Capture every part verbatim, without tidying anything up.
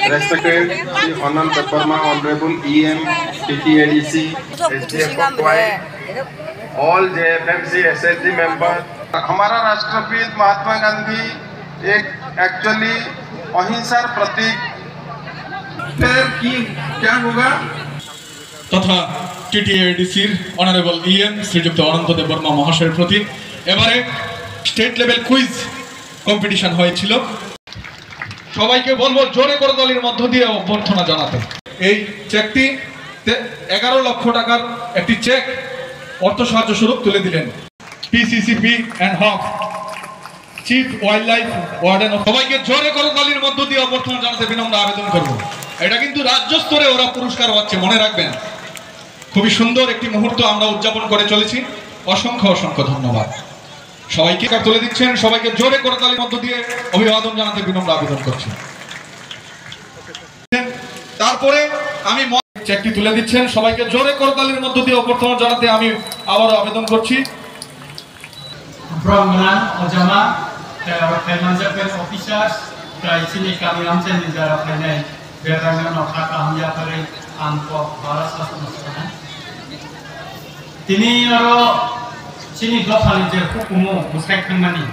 Respected Shri Anant Debbarma, Honorable E M, T T A D C, S D F Kokwai, all J F M C S H G member. हमारा राष्ट्रपिता महात्मा गांधी एक actually अहिंसा प्रतीक। फिर की क्या होगा? তথা টিটিএডিসির অনারেবল ইএম শ্রীযুক্ত অনন্ত দেববর্মা মহাশয়ের প্রতি এবারে স্টেট লেভেল কুইজ কম্পিটিশন হয়েছিল। সবাইকে বলবো জোরে করতালির মধ্য দিয়ে অভ্যর্থনা জানাতে। এই চেকটি তে-, এগারো লক্ষ টাকার একটি চেক অর্থ সাহায্য স্বরূপ তুলে দিলেন পিসিসিপি অ্যান্ড হক চিফ ওয়াইল্ড লাইফ ওয়ার্ডেন। সবাইকে জোরে করতালির মধ্য দিয়ে অভ্যর্থনা জানাতে বিনম্র আবেদন করব। এটা কিন্তু রাজ্য স্তরে ওরা পুরস্কার পাচ্ছে, মনে রাখবেন। খুবই সুন্দর একটি মুহূর্ত আমরা উদযাপন করে চলেছি। অসংখ্য অসংখ্য ধন্যবাদ সবাইকে। কার্ড তুলে দিচ্ছেন, সবাইকে জোরে করতালির মধ্য দিয়ে অভিবাদন জানাতে বিনম্র আবেদন করছি। তারপরে আমি ম-, চেকটি তুলে দিচ্ছেন, সবাইকে জোরে করতালির মধ্য দিয়ে অভ্যর্থনা জানাতে আমি আবারও আবেদন করছি। Borok gwnang, ojama, tei oro phai manjak bai officers, tei chini kami amchaini jora phainai bebrangno no kha kaham yapharwi ang kok bara sasaono sanai. Tini oro chini dophani je hukumu bwsai thangmani,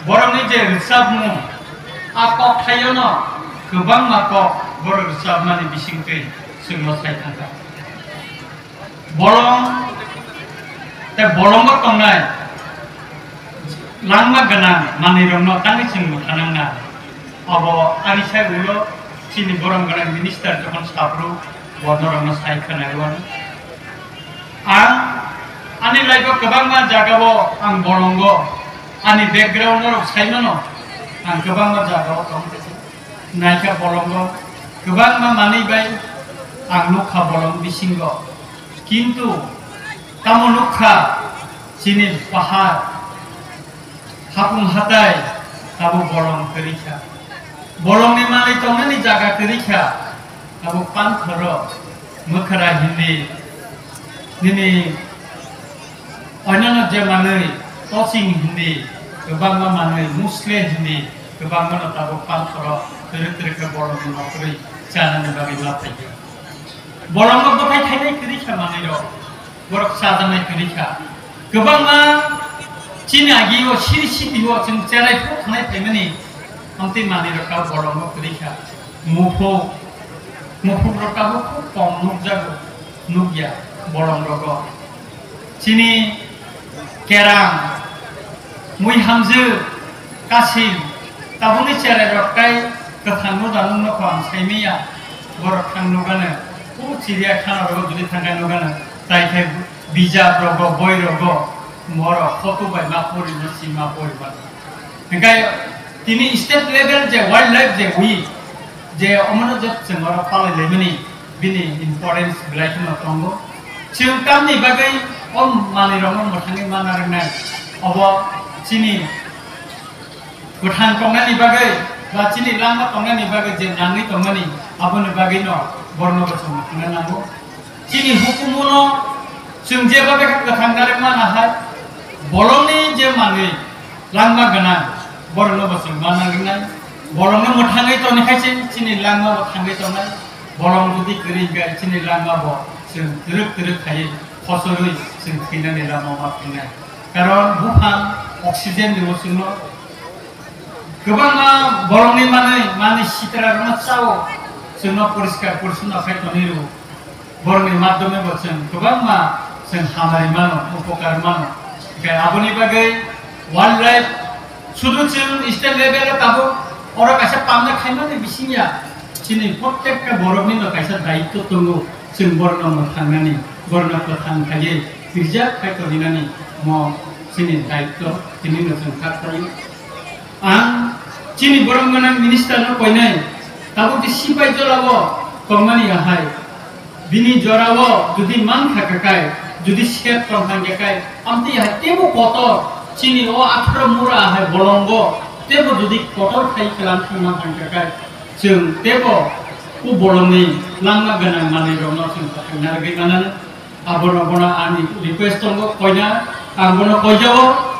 borokni je rwchapmung, a kokthaiono kwbangma kok borok rwchapmani bisingtwi chwngno sai thangkha. Bolong tei bolongo tongnai langma gwnang manwirokno tangwi chwng mwthangna. Abo ani sai ulo chini borom gwnang minister jokhon saphuru bo norokno sai khwnai ulo. Ang ani life-o kwbangma jagao ang bolongo ani background norok sai mano, ang kwbangma jagao tong. Naikha bolongo kwbangma manwi bai ang nukha bolong bisingo, kintu tamo nukha chini pahar, hapung hatai tabuk bolong kwrwi kha, bolongni manwi tongnani jaga kwrwi kha, tabuk panthoro mwkhra hindi, nini Oinano je manwi toching hindi, kwbangma manwi musle hindi, kwbangmano tabuk panthoro twrwk twrwk khe bolongni nokrwi chanani bagwi ma phaikha. Bolongno bwthai thainai kwrwi kha manwirok, borok chajaknai kwrwi kha. Kwbangma chini agio siri sitio chwng cherai phuru thangnai phaimani, amtwi manwirok tabuk bolongo kwrwi kha. Muphuk, muphukrok tabuk khub kom nukjago, nukya bolongrogo. Chini kerang, mui hamjwk, kasim, tabukni cherai rok tai kwthang no da nung nokho ang sai manya, borok thang nugano, o chiriya khana rogo jodi thang khai nugano, tai khai bijap rogo, boi rogo, borok photo bai ma pori no, si ma pori ma. Hingkai tini state level je wildlife je wi, je omono je chwng oro palai laimani, bini importance belai kheno tongo. Chwng tamni bagwi o manwirokno mwthangwi ma narwknai? Obo chini kwthang tongnani bagwi ba chini langma tongnani bagwi je nangwi tongmani, aboni bagwino borokno bo chwng mwthangna nango. Chini hukumuno chwng jeba bwkha kwthang narwkma nahai, bolongni je manwi langma gwnang, borokno bo chwng ma narwknai. Bolongno mwthangwi toni khai se chini langma bo thangwi tongnai. Bolong jodi kwrwi hwnkhe chini langma bo chwng twrwk twrwk khaiwi khosorwi chwng thwinani lama ma phinai. Karon buphang oxygen rwo chwngno. Kwbangma bolongni manwi, manwi sitra rwno chao, chwngno poriskar porichonno khai tonwi rwo. Borokni madhyome bo chwng kwbangma chwng hamari mano, upokar mano. Hingkhe aboni bagwi wildlife sudu chwng state level o tabuk oro kaisa pamna khaimani bisingya, chini prottekta boroknino kaisa daitto tongo, chwng borokno mwthangnani, borokno kwthang khaiwi rijak khai tongwinani mo chini daitto, tinino chwng kha khaiwi. Ang chini borom gwnang minister no koinai, tabuk di sipai jora o tongmani ahai, bini jora o jodi man kha kakai, jodi sep tong kha kakai, amtwi hai tebo kotor chini o atharo mura ahai bolongo tebo jodi kotor khai kelam thangma kha kakai, chwng tebo o bolongni langma gwnang manwi rokno chwng kwthang narwgwi manano. Abono bono ani request tongo, koina ang bono koijao,